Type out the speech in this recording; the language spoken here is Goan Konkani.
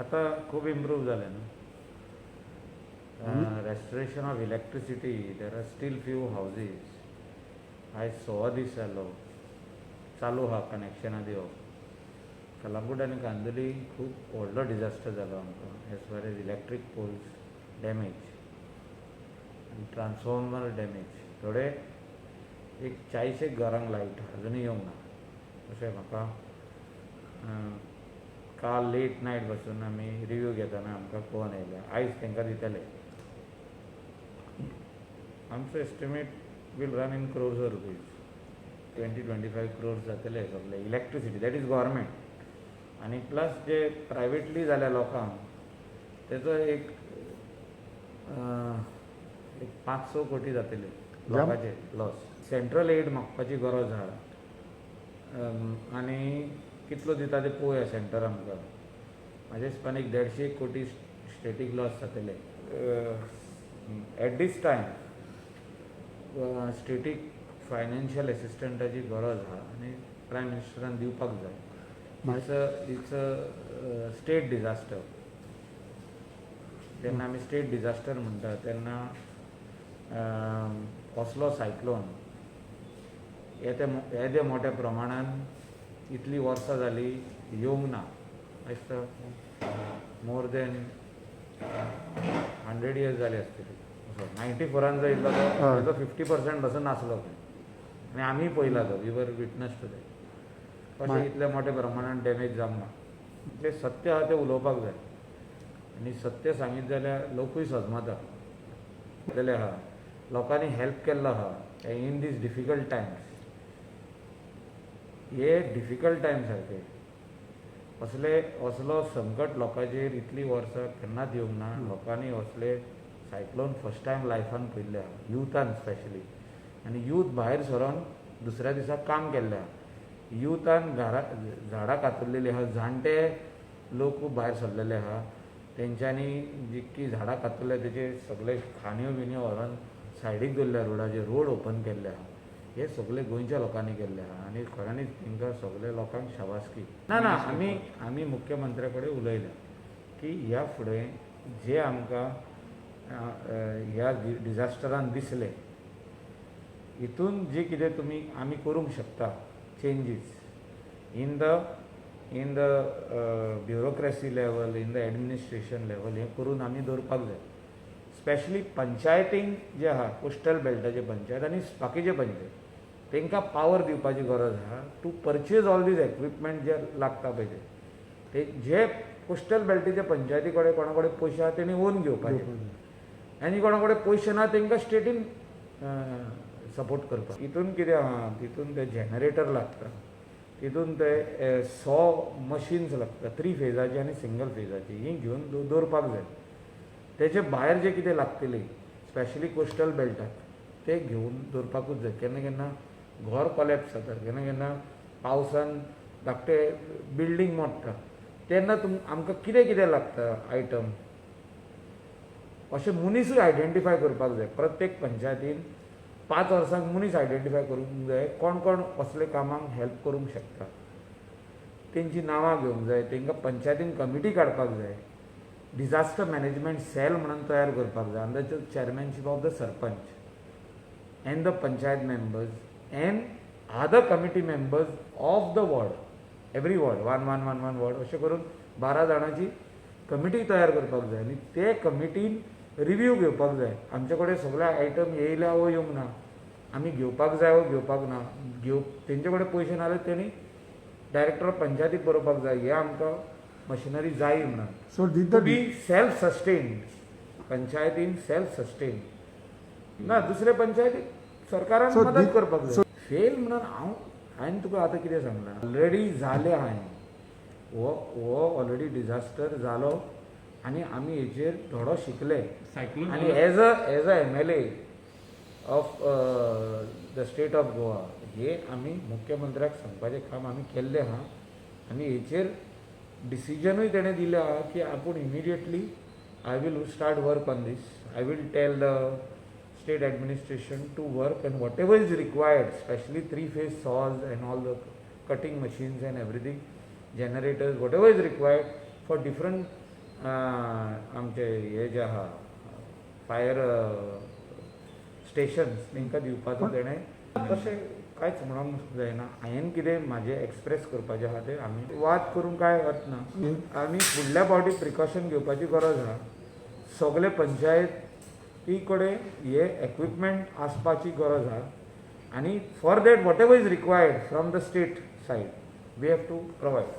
आतां खूब इम्प्रूव जालें न्हू. Restoration of electricity, there are still few houses. आयज 1.25 दीस जालो, चालू आहा कनेक्शनां दिवप. कलांगूट आनी कांदोली खूब व्हडलो डिजास्टर जालो आमकां as far as electric poles damage आनी ट्रान्सफॉर्मर डॅमेज. थोडे एक 40 एक घरांक लायट अजुनूय येवंक ना अशें म्हाका काल लेट नायट बसून आमी रिव्यू घेतना आमकां कळोन येयलें. आयज तांकां दितले. आमचो estimate will run in crores of rupees. 20-25 crores जातले सगळे इलेक्ट्रिसिटी, that is government. आनी प्लस जे प्रायवेटली जाल्या लोकांक तेचो एक 5-6 कोटी जातले लोकांचे लॉस. सेंट्रल एड मागपाची गरज आहा आनी कितलो दिता ते पळोवया सेंटर आमकां. म्हाज्या हिसपान एक 150 कोटी स्टेटीक लॉस जातले. एट दीस टायम स्टेटीक फायनान्शियल एसिस्टंटाची गरज आहा आनी प्रायम मिनिस्टरान दिवपाक जाय. It's a state disaster. जेन्ना आमी स्टेट डिजास्टर म्हणटा तेन्ना असलो सायक्लोन येते येदे मोठ्या प्रमाणान इतलीं वर्सां जालीं येवंक ना दिसता. मोर दॅन 100 इयर्स जाली आसतली. असो 94न जो येयल्लो तो तेजो 50% पासून नासलो खंय आनी आमी पळयला तो. We were witness to that. कशें इतल्या मोठ्या प्रमाणान डॅमेज जावंक ना. जें सत्य आहा तें उलोवपाक जाय आनी सत्य सांगीत जाल्यार लोकूय सजमता. केल्ले आहा, लोकांनी हेल्प केल्लो आहा इन these difficult times. हे डिफिकल्ट टायम सारके असले असलो संकट लोकांचेर इतलीं वर्सां केन्नाच येवंक ना. लोकांनी असले सायक्लोन फर्स्ट टायम लायफान पळयल्ले आहा, युथान स्पेशली. आनी यूथ भायर सरोन दुसऱ्या दिसा काम केल्लें आहा. युथान घरा झाडां कातरलेली आहा, जाणटे लोक भायर सरलेले आहा. तेंच्यांनी जितकी झाडां कातरल्या तेचे सगळे खांदयो बिनयो व्हरोन सायडीक दवरल्या रोडाचेर, रोड ओपन केल्ले आहा. हे सगळे गोंयच्या लोकांनी केल्ले आहा आनी खऱ्यांनीच तांकां सगळे लोकांक शाबासकी. ना ना, आमी मुख्यमंत्र्या कडेन उलयल्या की ह्या फुडें जे आमकां ह्या डिजास्टरान दिसलें, हितून जे कितें तुमी आमी करूंक शकता changes in the bureaucracy level, in the administration level, हें करून आमी दवरपाक जाय. स्पेशली पंचायतींक जे आहा, कोस्टल बेल्टाचे पंचायत आनी बाकीचे पंचायत, तांकां पावर दिवपाची गरज आहा to purchase all these equipment जे लागता पळय. ते जे कोस्टल बेल्टीच्या पंचायती कडेन कोणा कडेन पयशे आहा तेणी ओन घेवपाचे आनी कोणा कडेन पयशे ना तांकां स्टेटीन सपोर्ट करपाक. हितून कितें आहा, तितून ते जनरेटर लागता, तितून ते सॉ मशीन्स लागता, थ्री फेजाची आनी सिंगल फेजाची. ही घेवन दवरपाक जाय. तेचे भायर जे कितें लागतली स्पेशली कोस्टल बेल्टाक ते घेवन दवरपाकूच जाय. केन्ना केन्ना घर कोलॅप्स जाता, केन्ना केन्ना पावसान धाकटे बिल्डींग मोडटा, तेन्ना आमकां कितें कितें लागता आयटम अशें मनीसूय आयडेंटिफाय करपाक जाय. प्रत्येक पंचायतीन 5 वर्सांक मनीस आयडेंटिफाय करूंक जाय, कोण कोण असले कामांक हेल्प करूंक शकता. तेंची नांवां घेवंक जाय. तांकां पंचायतीन कमिटी काडपाक जाय, डिजास्टर मॅनेजमेंट सेल म्हणून तयार करपाक जाय under the chairmanship of the sarpanch and the panchayat members and other committee members of the ward. Every ward, one one one one ward अशें करून 12 जाणांची कमिटी तयार करपाक जाय आनी ते कमिटीन रिव्यू घेवपाक जाय, आमचे कडेन सगळे आयटम येयल्या वो येवंक ना, आमी घेवपाक जाय वो घेवपाक ना. तेंचे कडेन पयशे ना जाल्यार तेणी डायरेक्टर पंचायतीक बरोवपाक जाय, हे आमकां मशिनरी जाय म्हणून. So did to the be self sustained, पंचायतीन सेल्फ सस्टेन ना, दुसरे पंचायतीक सरकारान मदत करपाक जाय. फेल म्हणून हांवें तुका आतां कितें सांगलां, ऑलरेडी जालें हांवें. हो ऑलरेडी डिझास्टर जालो आनी आमी हेचेर थोडो शिकले. सायक्लोन आनी as a MLA of the state of Goa, हे आमी मुख्यमंत्र्याक सांगपाचें काम आमी केल्लें आहा आनी हेचेर डिसिजनूय तेणें दिलें आहा की आपूण immediately I will start work on this. I will tell the state administration to work and whatever is required, specially three phase saws and all the cutting machines and everything, generators, whatever is required for different आमचे हे जे आहा फायर स्टेशन्स, तांकां दिवपाचो तेणें. तशें कांयच म्हणूंक जायना. हांवें कितें म्हाजें एक्सप्रेस करपाचें आहा तें. आमी वाद करूंक कांय अर्थ ना. आमी फुडल्या फावटी प्रिकॉशन घेवपाची गरज आहा. सगळे पंचायती कडेन हे एक्विपमेंट आसपाची गरज आहा आनी for that, whatever is required from the state side, we have to provide.